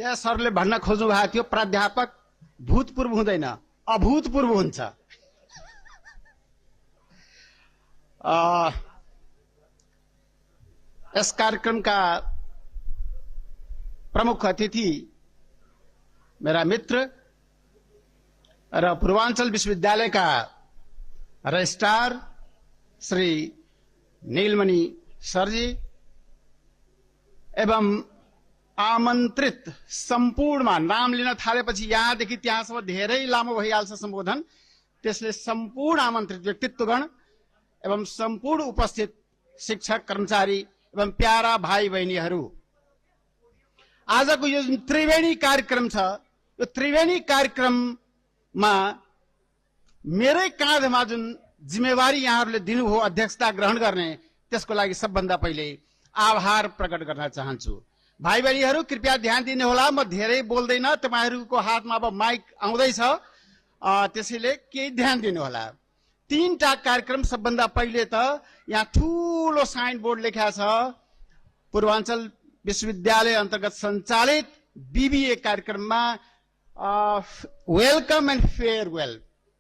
विजय सरले भन्न खोज्नु भएको थियो प्राध्यापक भूतपूर्व हुँदैन अभूतपूर्व हुन्छ। यस कार्यक्रमका प्रमुख अतिथि मेरा मित्र र पूर्वाञ्चल विश्वविद्यालयका रजिस्ट्रार श्री नीलमणि सरजी एवं आमन्त्रित सम्पूर्णमा नाम लिन थालेपछि यहाँदेखि त्यहाँसम्म धेरै लामो भइहाल्छ सम्बोधन, त्यसले सम्पूर्ण आमन्त्रित व्यक्तित्वगण एवं सम्पूर्ण उपस्थित शिक्षक कर्मचारी एवं प्यारा भाइ बहिनीहरू, आजको यो जुन त्रिवेणी कार्यक्रम छ, यो त्रिवेणी कार्यक्रममा मेरै काँधमा जुन जिम्मेवारी यहाँहरूले दिनुभयो अध्यक्षता ग्रहण गर्ने, त्यसको लागि सबभन्दा पहिले आभार प्रकट गर्न चाहन्छु। भाइ बहिनीहरू कृपया ध्यान दिनुहोला, म धेरै बोल्दैन, तपाईहरूको हातमा अब माइक आउँदैछ, त्यसैले केही ध्यान दिनुहोला। तीनटा कार्यक्रम, सबभन्दा पहिले त यहाँ ठूलो साइन बोर्ड लेखा छ पूर्वाञ्चल विश्वविद्यालय अन्तर्गत सञ्चालित बीबीए कार्यक्रममा वेलकम एन्ड फेयरवेल।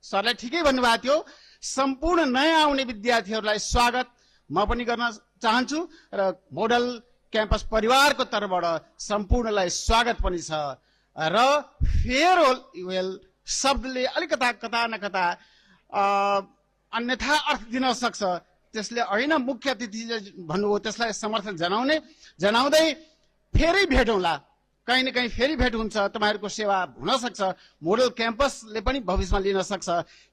सरले ठिकै भन्नुभएको थियो, सम्पूर्ण नयाँ आउने विद्यार्थीहरूलाई स्वागत म पनि गर्न चाहन्छु र मोडल क्याम्पस परिवारको तर्फबाट सम्पूर्णलाई स्वागत पनि छ। र फेयरवेल शब्दले अलिकता कता न कता अन्यथा अर्थ दिन सक्छ, त्यसले होइन मुख्य अतिथिले भन्नुभयो त्यसलाई समर्थन जनाउँदै फेरि भेटौँला, कहीँ न कहीँ फेरि भेट हुन्छ, तपाईहरूको सेवा हुन सक्छ, मोडल क्याम्पसले पनि भविष्यमा लिन सक्छ,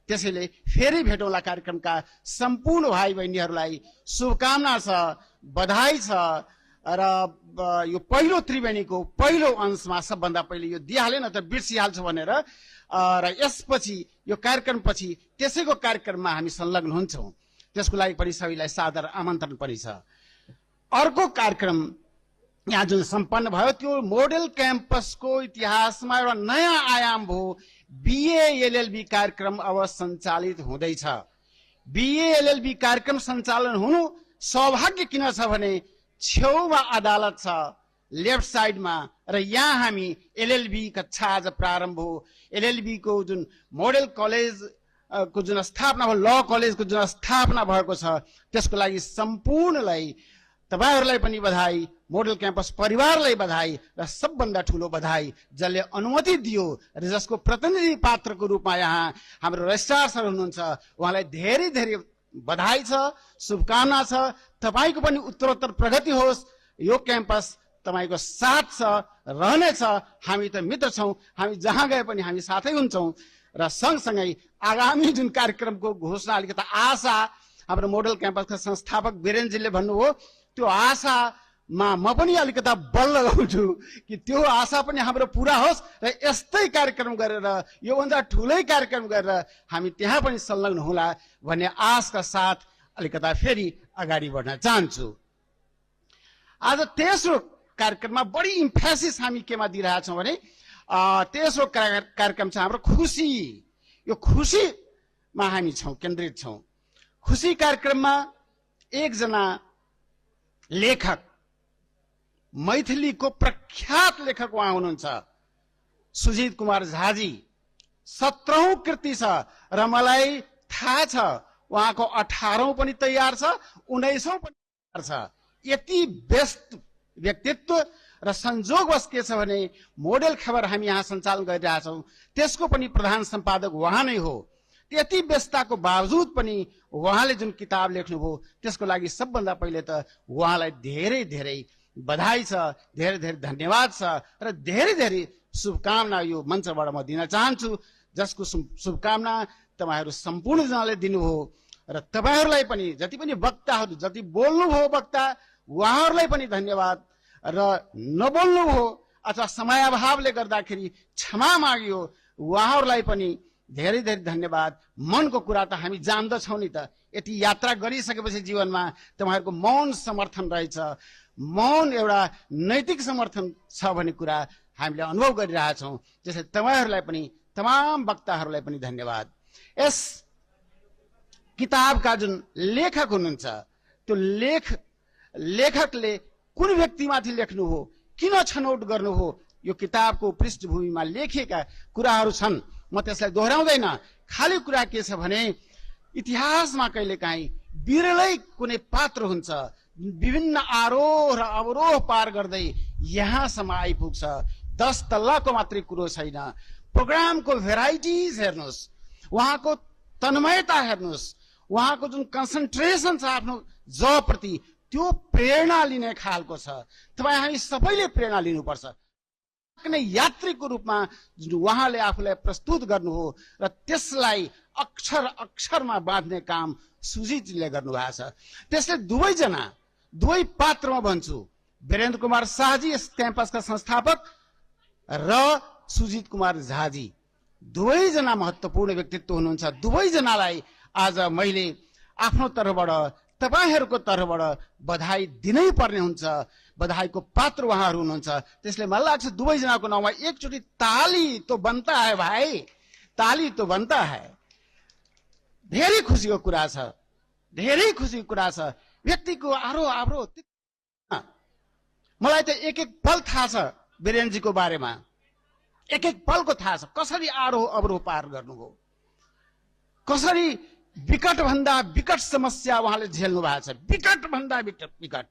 त्यसैले फेरि भेटौँला। कार्यक्रमका सम्पूर्ण भाइ बहिनीहरूलाई शुभकामना छ, बधाई छ र यो पहिलो त्रिवेणीको पहिलो अंशमा सबभन्दा पहिले यो दिइहाले न त बिर्सिहाल्छु भनेर र यसपछि यो कार्यक्रमपछि त्यसैको कार्यक्रममा हामी संलग्न हुन्छौँ, त्यसको लागि पनि सबैलाई सादर आमन्त्रण पनि छ। अर्को कार्यक्रम यहाँ जुन सम्पन्न भयो त्यो मोडल क्याम्पसको इतिहासमा एउटा नयाँ आयाम भयो। बीए एलएलबी कार्यक्रम अब सञ्चालित हुँदैछ। बीए एलएलबी कार्यक्रम सञ्चालन हुनु सौभाग्य किन छ भने छेउमा अदालत छ लेफ्ट साइडमा, र यहाँ हामी एलएलबी कक्षा आज प्रारम्भ हो। एलएलबी को जुन मोडल कलेज को जुन स्थापना भयो, ल कलेजको जुन स्थापना भएको छ, त्यसको लागि सम्पूर्णलाई तपाईहरूलाई पनि बधाई, मोडल क्याम्पस परिवारलाई बधाई र सबभन्दा ठुलो बधाई जसले अनुमति दियो र जसको प्रतिनिधि पात्रको रूपमा यहाँ हाम्रो रजिस्ट्रार सर हुनुहुन्छ, उहाँलाई धेरै धेरै बधाई छ, शुभकामना छ। तपाईको पनि उत्तरोत्तर प्रगति होस्, यो क्याम्पस तपाईको साथ छ, रहनेछ। हामी त मित्र छौँ, हामी जहाँ गए पनि हामी साथै हुन्छौँ। र सँगसँगै आगामी जुन कार्यक्रमको घोषणा अलिकता आशा हाम्रो मोडल क्याम्पसका संस्थापक वीरेन्द्रजीले भन्नुभयो, त्यो आशामा म पनि अलिकता बल लगाउँछु कि त्यो आशा पनि हाम्रो पुरा होस् र यस्तै कार्यक्रम गरेर योभन्दा ठुलै कार्यक्रम गरेर हामी त्यहाँ पनि संलग्न होला भन्ने आशका साथ अलिकता फेरि अगाडि बढ्न चाहन्छु। आज तेस्रो कार्यक्रममा बढी इम्फेसिस हामी केमा दिइरहेछौँ भने तेस्रो कार्यक्रम छ हाम्रो खुसी। यो खुसीमा हामी छौँ, केन्द्रित छौँ। खुसी कार्यक्रममा एकजना लेखक, मैथिलीको प्रख्यात लेखक उहाँ हुनुहुन्छ सुजित कुमार झाजी। 17औं कृति छ र मलाई थाहा छ उहाँको 18औं पनि तयार छ, 19औं पनि तयार छ। यति व्यस्त व्यक्तित्व र संजोगवश के छ भने मोडल खबर हामी यहाँ सञ्चालन गरिरहेछौँ, त्यसको पनि प्रधान सम्पादक उहाँ नै हो। यति व्यस्तताको बावजुद पनि उहाँले जुन किताब लेख्नुभयो त्यसको लागि सबभन्दा पहिले त उहाँलाई धेरै धेरै बधाई छ, धेरै धेरै धन्यवाद छ र धेरै धेरै शुभकामना यो मञ्चबाट म दिन चाहन्छु, जसको शुभकामना तपाईहरू सम्पूर्णजनाले दिनुभयो। र तपाईहरूलाई पनि जति पनि वक्ताहरू, जति बोल्नुभयो वक्ता, उहाँहरूलाई पनि धन्यवाद, र नबोल्नुभयो अथवा समयाभावले गर्दाखेरि क्षमा मागियो उहाँहरूलाई पनि धेरै धेरै धन्यवाद। मनको कुरा त हामी जान्दछौँ नि त, यति यात्रा गरिसकेपछि जीवनमा तपाईहरूको मौन समर्थन रहेछ, मौन एउटा नैतिक समर्थन छ भन्ने कुरा हामीले अनुभव गरिरहेछौँ। त्यसैले तपाईहरूलाई पनि, तमाम वक्ताहरूलाई पनि धन्यवाद। यस किताबका जुन लेखक हुनुहुन्छ त्यो लेखकले कुन व्यक्तिमाथि लेख्नु हो, किन छनौट गर्नु हो, यो किताबको पृष्ठभूमिमा लेखिएका कुराहरू छन्। म त्यसलाई दोहोऱ्याउँदैन। खाली कुरा के छ भने इतिहासमा कहिलेकाहीँ बिरलै कुनै पात्र हुन्छ विभिन्न आरोह र अवरोह पार गर्दै यहाँसम्म आइपुग्छ। 10 तल्लाको मात्रै कुरो छैन। प्रोग्रामको भेराइटिज हेर्नुहोस्, उहाँको तन्मयता हेर्नुहोस्, उहाँको जुन कन्सन्ट्रेसन छ आफ्नो जबप्रति, त्यो प्रेरणा लिने खालको छ। तपाईँ हामी सबैले प्रेरणा लिनुपर्छ। कुनै यात्रीको रूपमा जुन उहाँले आफूलाई प्रस्तुत गर्नुभयो र त्यसलाई अक्षर अक्षरमा बाँध्ने काम सुजितले गर्नुभएको छ। त्यसले दुवै पात्रमा भन्छु, वीरेन्द्र कुमार शाहजी यस क्याम्पसका संस्थापक र सुजित कुमार झाजी दुवैजना महत्त्वपूर्ण व्यक्तित्व हुनुहुन्छ। दुवैजनालाई आज मैले आफ्नो तर्फबाट तपाईहरूको तर्फबाट बधाई दिनै पर्ने हुन्छ। बधाईको पात्र उहाँहरू हुनुहुन्छ। त्यसले मलाई लाग्छ दुवैजनाको नाउँमा एकचोटि ताली तो बनता है भाइ, ताली तो बनता है। धेरै खुसीको कुरा छ, धेरै खुसीको कुरा छ। व्यक्तिको आरोह अवरोह मलाई त एक एक पल थाहा छ वीरेन्द्रजीको बारेमा, एक एक पलको थाहा छ। कसरी आरोह अवरोह पार गर्नुभयो, कसरी विकट भन्दा विकट समस्या उहाँले झेल्नु भएको छ। विकट भन्दा विकट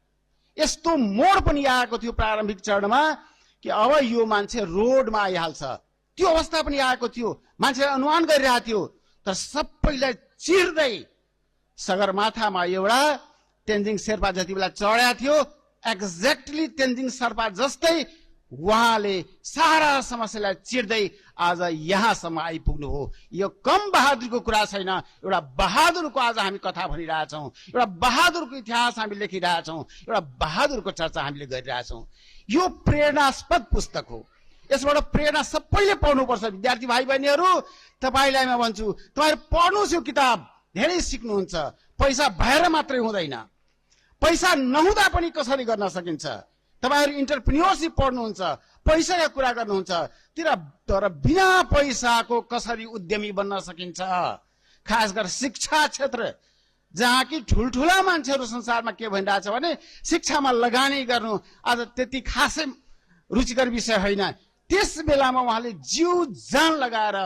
यस्तो मोड पनि आएको थियो प्रारम्भिक चरणमा कि अब यो मान्छे रोडमा आइहाल्छ, त्यो अवस्था पनि आएको थियो। मान्छे अनुमान गरिरहेको थियो, तर सबैलाई चिर्दै सगरमाथामा एउटा तेन्जिङ शेर्पा जति बेला चढेको थियो, एक्ज्याक्टली तेन्जिङ शेर्पा जस्तै उहाँले सारा समस्यालाई चिर्दै आज यहाँसम्म आइपुग्नु हो। यो कम बहादुरको कुरा छैन। एउटा बहादुरको आज हामी कथा भनिरहेछौँ, एउटा बहादुरको इतिहास हामी लेखिरहेछौँ, एउटा बहादुरको चर्चा हामीले गरिरहेछौँ। यो प्रेरणास्पद पुस्तक हो। यसबाट प्रेरणा सबैले पढ्नुपर्छ। विद्यार्थी भाइ बहिनीहरू, तपाईँलाई म भन्छु, तपाईँहरू पढ्नुहोस् यो किताब, धेरै सिक्नुहुन्छ। पैसा भएर मात्रै हुँदैन, पैसा नहुँदा पनि कसरी गर्न सकिन्छ। तपाईहरु एन्टरप्रेन्योरशिप पढ्नुहुन्छ, पैसाको कुरा गर्नुहुन्छ, तर बिना पैसाको कसरी उद्यमी बन्न सकिन्छ। खास गरी शिक्षा क्षेत्र, जहाँ कि ठुलठुला मान्छेहरू संसारमा के भनिरहेछ भने शिक्षामा लगानी गर्नु आज त्यति खासै रुचिकर विषय होइन। त्यस बेलामा उहाँले जीव जान लगाएर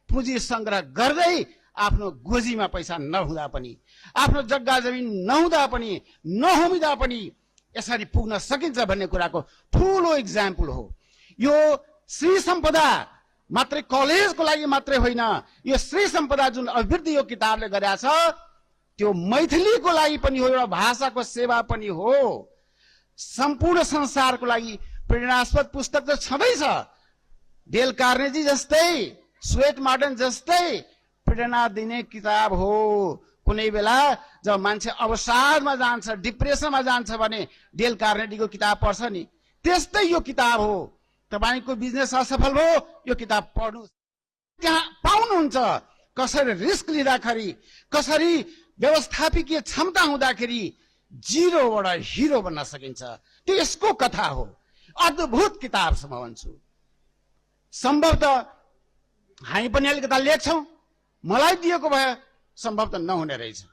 पुँजी संग्रह गर्दै आफ्नो गोजीमा पैसा नहुँदा पनि, आफ्नो जग्गा जमिन नहुँदा पनि, नहोमिँदा पनि यसरी पुग्न सकिन्छ भन्ने कुराको ठूलो एक्जाम्पल हो। यो श्री सम्पदा मात्रै कलेजको लागि मात्रै होइन, यो श्री सम्पदा जुन अभिवृद्धि यो किताबले गरेको छ त्यो मैथिलीको लागि पनि हो, एउटा भाषाको सेवा पनि हो। सम्पूर्ण संसारको लागि प्रेरणास्पद पुस्तक त छँदैछ। डेल कार्नेजी जस्तै, स्वेट मार्टन जस्तै प्रेरणा दिने किताब हो। कुनै बेला जब मान्छे अवसादमा जान्छ, डिप्रेसनमा जान्छ भने डेल कार्नेगीको किताब पढ्छ नि, त्यस्तै यो किताब हो। तपाईको बिजनेस असफल भयो, यो किताब पढ्नुस्। त्यहाँ पाउनुहुन्छ कसरी रिस्क लिँदाखेरि, कसरी व्यवस्थापकीय क्षमता हुँदाखेरि जिरोबाट हिरो बन्न सकिन्छ। त्यो यसको कथा हो। अद्भुत किताब छ म भन्छु। सम्भवतः हामी पनि अलिकता लेख्छौँ, मलाई दिएको भए सम्भव त नहुने रहेछ,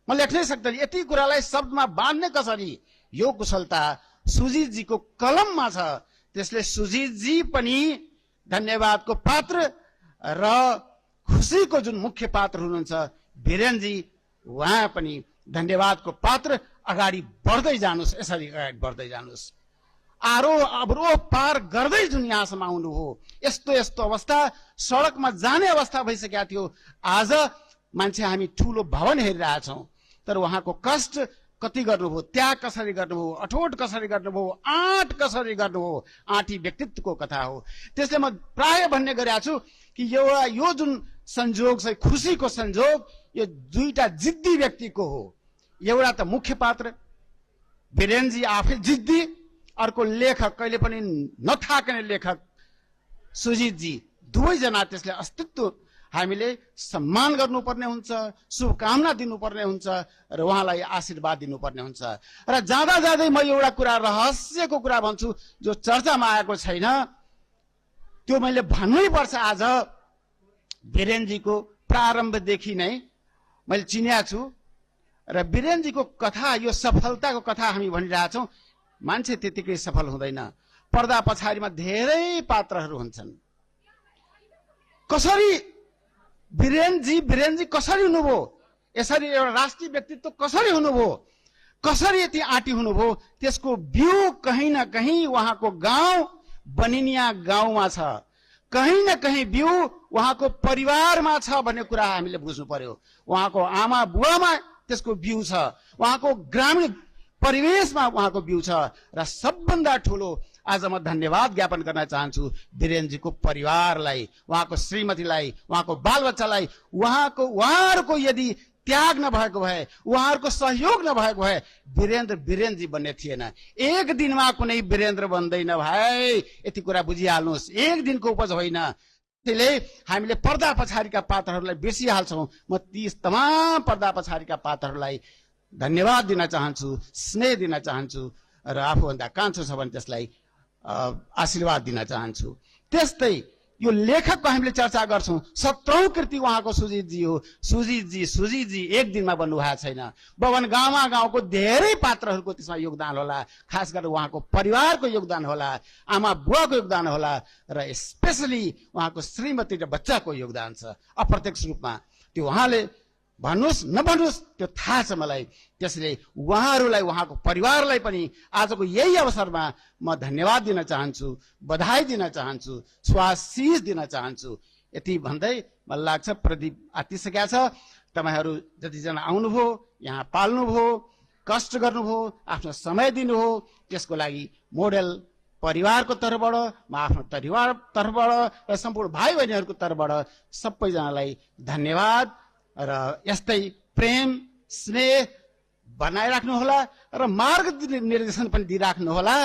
म लेख्नै सक्दैन। यति कुरालाई शब्दमा बाँध्ने कसरी, यो कुशलता सुजितजीको कलममा छ। त्यसले सुजितजी पनि धन्यवादको पात्र र खुसीको जुन मुख्य पात्र हुनुहुन्छ वीरेन्द्रजी, उहाँ पनि धन्यवादको पात्र। अगाडि बढ्दै जानुस्, यसरी अगाडि बढ्दै जानुस्। आरोह अवरोह पार गर्दै जुन यहाँसम्म आउनु हो, यस्तो यस्तो अवस्था, सडकमा जाने अवस्था भइसकेका थियो। आज मान्छे हामी ठूलो भवन हेरिरहेछौँ, तर उहाँको कष्ट कति गर्नुभयो, त्याग कसरी गर्नुभयो, अठोट कसरी गर्नुभयो, आँट कसरी गर्नुभयो, आँटी व्यक्तित्वको कथा हो। त्यसले म प्राय भन्ने गरेको छु कि यो जुन संजोग छ, खुसीको संजोग, यो दुईटा जिद्दी व्यक्तिको हो। एउटा त मुख्य पात्र वीरेन्द्रजी आफै जिद्दी, अर्को लेखक, कहिले पनि नथाक्ने लेखक सुजितजी। दुवैजना त्यसले अस्तित्व हामीले सम्मान गर्नुपर्ने हुन्छ, शुभकामना दिनुपर्ने हुन्छ र उहाँलाई आशीर्वाद दिनुपर्ने हुन्छ। र जाँदा जाँदै म एउटा कुरा, रहस्यको कुरा भन्छु जो चर्चामा आएको छैन, त्यो मैले भन्नै पर्छ। आज वीरेन्द्रजीको प्रारम्भदेखि नै मैले चिनेको छु र वीरेन्द्रजीको कथा, यो सफलताको कथा हामी भनिरहेछौँ। मान्छे त्यतिकै सफल हुँदैन, पर्दा पछाडिमा धेरै पात्रहरू हुन्छन्। कसरी वीरेन्द्रजी कसरी हुनुभयो, यसरी एउटा राष्ट्रिय व्यक्तित्व कसरी हुनुभयो, कसरी यति आँटी हुनुभयो, त्यसको बिउ कहीं न कहीं उहाँको गाउँ बनिनिया गाउँमा छ, कहीं न कहीं बिउ उहाँको परिवारमा छ भन्ने कुरा हामीले बुझ्नु पर्यो। उहाँको आमा बुवामा त्यसको बिउ छ, उहाँको ग्रामीण परिवेशमा उहाँको बिउ छ। र सबभन्दा ठुलो आज म धन्यवाद ज्ञापन गर्न चाहन्छु वीरेन्द्रजीको परिवारलाई, उहाँको श्रीमतीलाई, उहाँको बालबच्चालाई। उहाँहरूको यदि त्याग नभएको भए, उहाँहरूको सहयोग नभएको भए वीरेन्द्रजी बन्ने थिएन। एक दिनमा कुनै वीरेन्द्र बन्दैन भाइ, यति कुरा बुझिहाल्नुहोस्। एक दिनको उपज होइन। त्यसले हामीले पर्दा पछाडिका पात्रहरूलाई बिर्सिहाल्छौँ। म ती तमाम पर्दा पछाडिका पात्रहरूलाई धन्यवाद दिन चाहन्छु, स्नेह दिन चाहन्छु र आफूभन्दा कान्छो छ भने त्यसलाई आशीर्वाद दिन चाहन्छु। त्यस्तै यो लेखकको हामीले चर्चा गर्छौँ। 17औं कृति उहाँको सुजितजी हो। सुजितजी एक दिनमा बन्नु भएको छैन। बवन गाउँको धेरै पात्रहरूको त्यसमा योगदान होला, खास गरेर उहाँको परिवारको योगदान होला, आमा बुवाको योगदान होला र स्पेसली उहाँको श्रीमती र बच्चाको योगदान छ अप्रत्यक्ष रूपमा। त्यो उहाँले भन्नुहोस् नभन्नुहोस् त्यो थाहा छ मलाई। त्यसले उहाँहरूलाई, उहाँको परिवारलाई पनि आजको यही अवसरमा म धन्यवाद दिन चाहन्छु, बधाई दिन चाहन्छु, स्वाशीष दिन चाहन्छु। यति भन्दै मलाई लाग्छ प्रदीप आतिसकेका छ। तपाईहरू जतिजना आउनुभयो, यहाँ पाल्नुभयो, कष्ट गर्नुभयो, आफ्नो समय दिनुभयो, त्यसको लागि मोडेल परिवारको तर्फबाट, म आफ्नो परिवार तर्फबाट र सम्पूर्ण भाइ बहिनीहरूको तर्फबाट सबैजनालाई धन्यवाद र यस्तै प्रेम स्नेह बनाइराख्नुहोला र मार्गनिर्देशन पनि दिइराख्नुहोला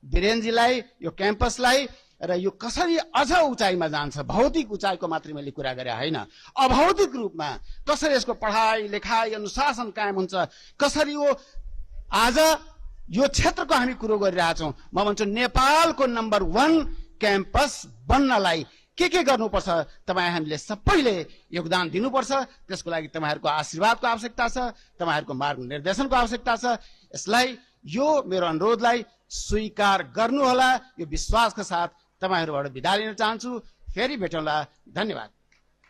वीरेन्द्रजीलाई, यो क्याम्पसलाई। र यो कसरी अझ उचाइमा जान्छ, भौतिक उचाइको मात्रै मैले कुरा गरे होइन, अभौतिक रूपमा कसरी यसको पढाइ लेखाइ अनुशासन कायम हुन्छ, कसरी यो आज यो क्षेत्रको हामी कुरो गरिरहेछौँ। म भन्छु नेपालको नम्बर 1 क्याम्पस बन्नलाई के गर्नुपर्छ, तपाईँ हामीले सबैले योगदान दिनुपर्छ। त्यसको लागि तपाईँहरूको आशीर्वादको आवश्यकता छ, तपाईँहरूको मार्गनिर्देशनको आवश्यकता छ। यसलाई, यो मेरो अनुरोधलाई स्वीकार गर्नुहोला। यो विश्वासका साथ तपाईँहरूबाट बिदा लिन चाहन्छु। फेरि भेटौँला। धन्यवाद।